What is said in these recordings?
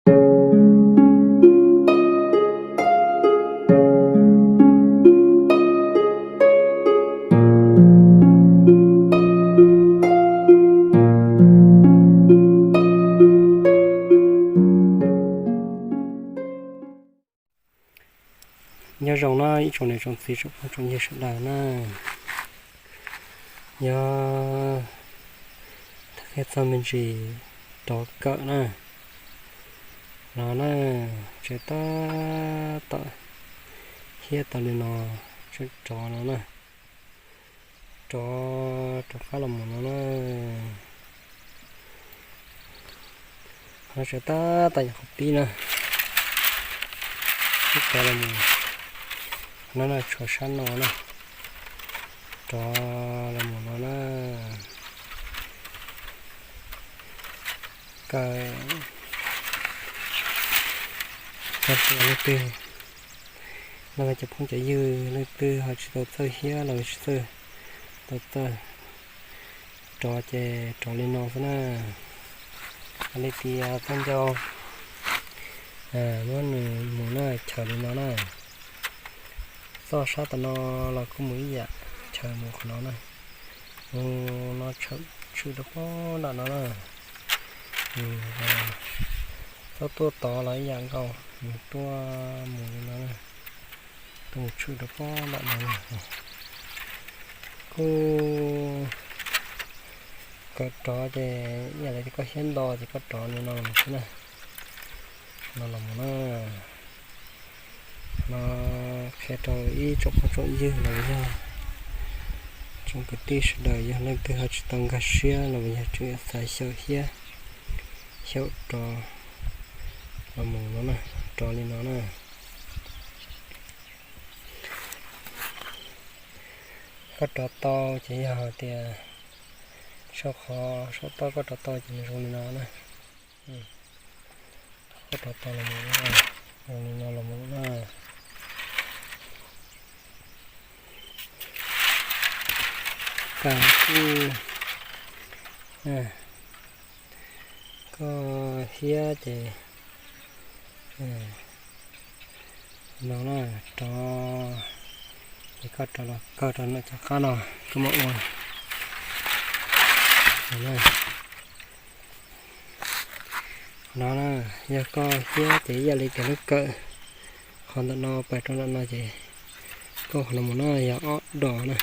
Nyob zoo na ib tsoom niam tsoom txiv tsoom phooj tsoom ywg sawv daws na, yog qhia txog me ntsis rov kawm na, no na, tseem tab tom hiab tau li no, tseem rov no na, rov, rov qab los mus no na. Ho tseem tab tom nyuam qhuav pib na, pib rov los mus, no na tshuav sab no na, rov los mus no na, kawm, kawm tias leej twg, no cov phooj cov ywg leej twg ho tsis tau txawj hiab los tsis txawj tau txawj rov ces rov li no xwb na. Li tias txoj ncauj muab nws mus na, chaws li no na. Txoj sab tom no los kuj mus ib yam, chaws mus qhov no na. Mus no tshwm rau pem nram no na. Txoj tuaj tod los ib yam nkaus, mus tuaj mus li no na. Tuaj mus tshwm rau pem nram no na. Kuj kawm rov ces ib yam li koj hiab nto ces koj rov li no xwb na. No los mus na. No qhia rau ib tsoom phooj tsoom ywg los yog tsoom kwv tij sawv daws, yog leej twg ho tsis tau nkag siab los yog tseem xav xyaum hiab, xyaum rov los mus no na, rov li no na. Koj rov tau ces yog hais tias sau qhov saum toj koj rov tau ces nws zoo li no na. Koj rov tau los mus, zoo li no los mus na. Koj hiab ces no na, rov, ces koj rov los kawg rau ntawm cov qab no, koj mam ua. No na, yog koj hiab ces ib yam li tias lub kawm, qhov ntawm no pais rau ntawm no ces koj qhov no mus no yog ob dos na.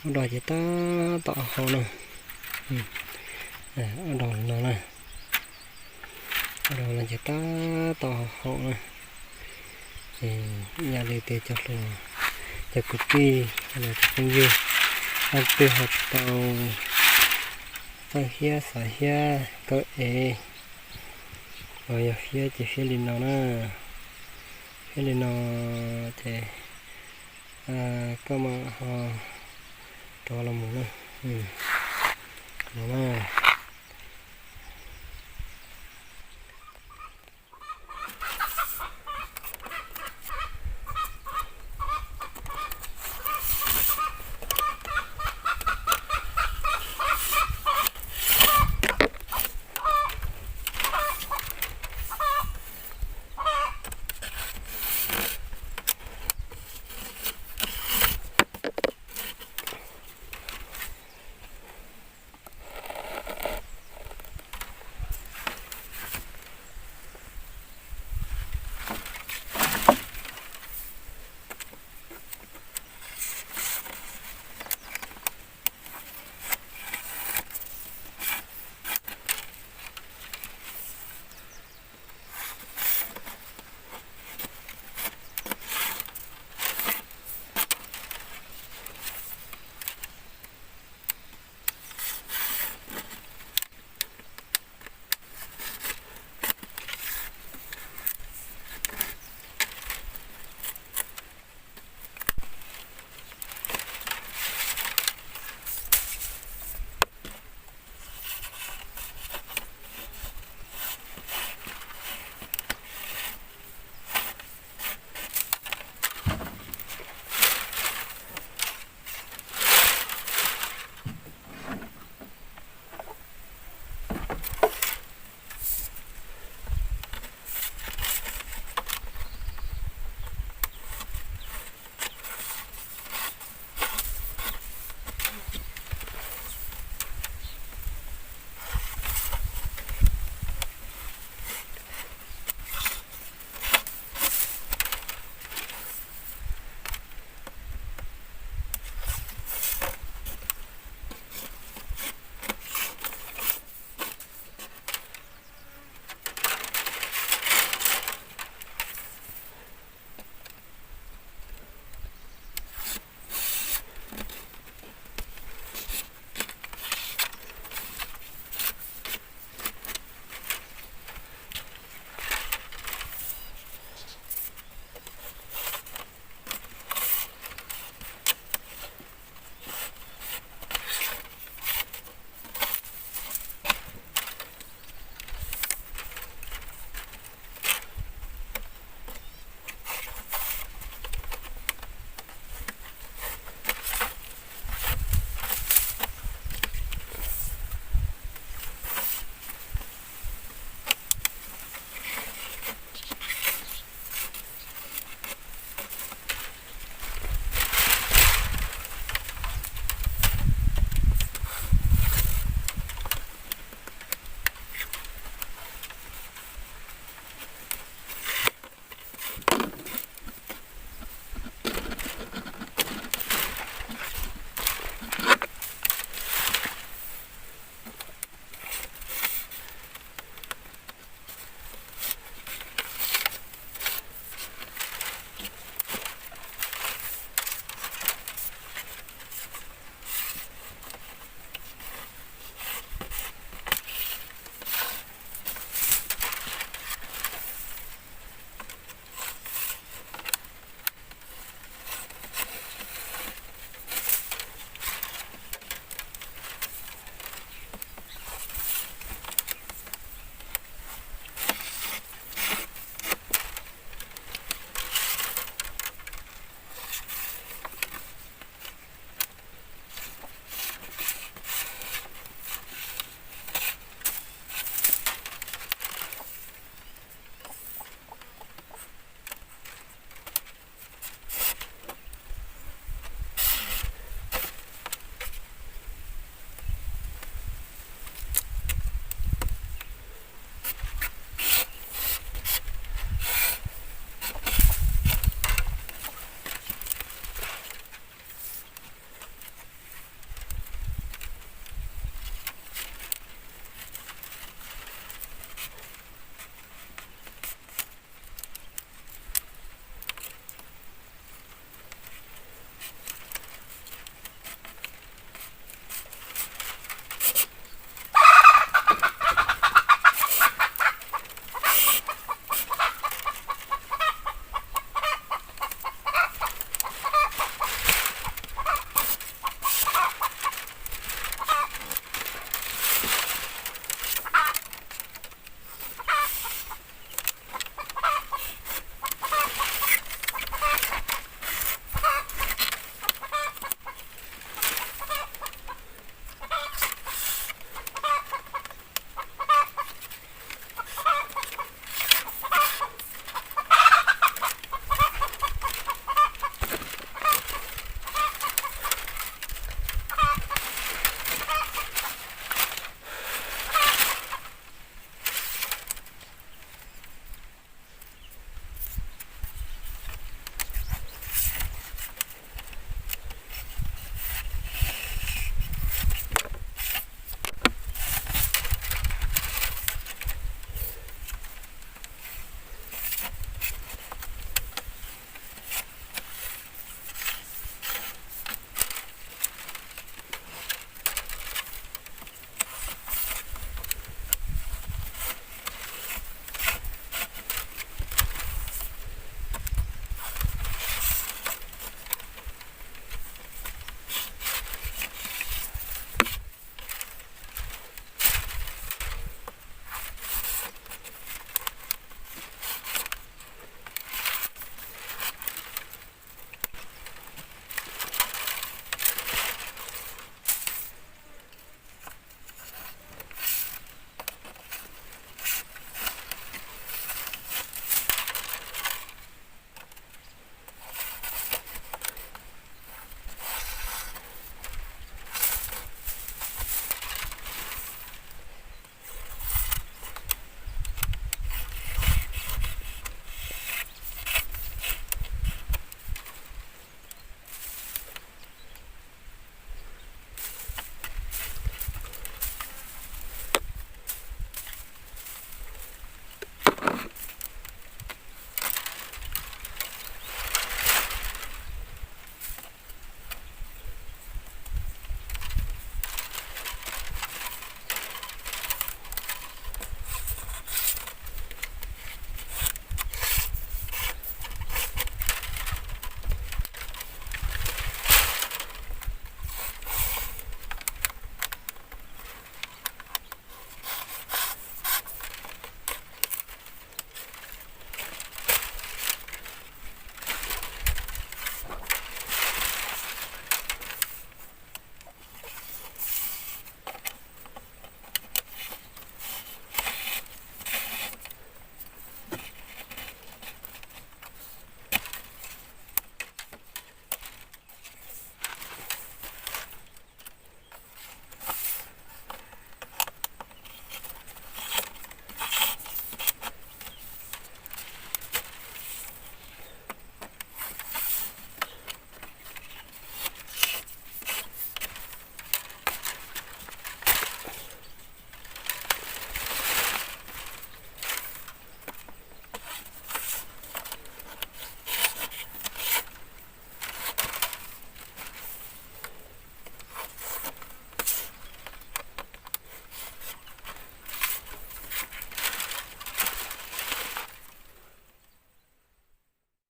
Ob dos ces tab tom haum na. Ob dos no na. Ob dos no ces tab tom haum na. Ces ib yam li tias cov hluas, cov kwv tij, cov phooj ywg, leej twg ho tsis tau txawj hiab xav hiab kawm es los yog hiab ces hiab li no na. Hiab li no ces koj mam ho rov los mus na. No na,